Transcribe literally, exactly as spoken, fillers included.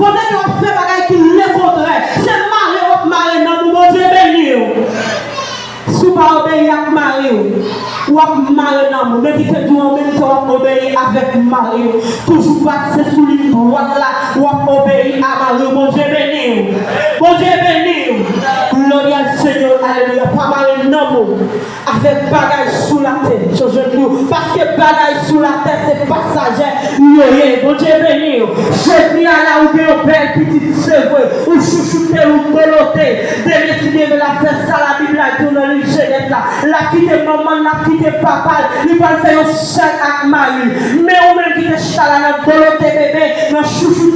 Kote ke w ap fè bagay ki lekontrè, se mare w ap mare nanm ou. Bondye beni w. Si w pa obeyi ak mari w, w ap mare nanm ou. Men kite di w an menm tan w ap obeyi avèk mari w. Toujou bat se sou liy dwat la, w ap obeyi a mari w. Bondye beni w. Bondye beni w. Gloria al Señor. Aleluya. Pa mare nanm ou avèk bagay sou latè. Chonje nou. Paske bagay sou latè se pasajè yo ye. Bondye beni w. Jodi a la ou gen yon bèl pitit, se vre. Ou chouchoute l, ou bolote. Demen si Dye vle l ap fè sa Labib la di w nan liv Jenèz la. L ap kite manman l, l ap kite papa l. Li pral fè yon sèl ak mari l. Men ou menm ki te chita la nan bolote bebe, nan chouchoute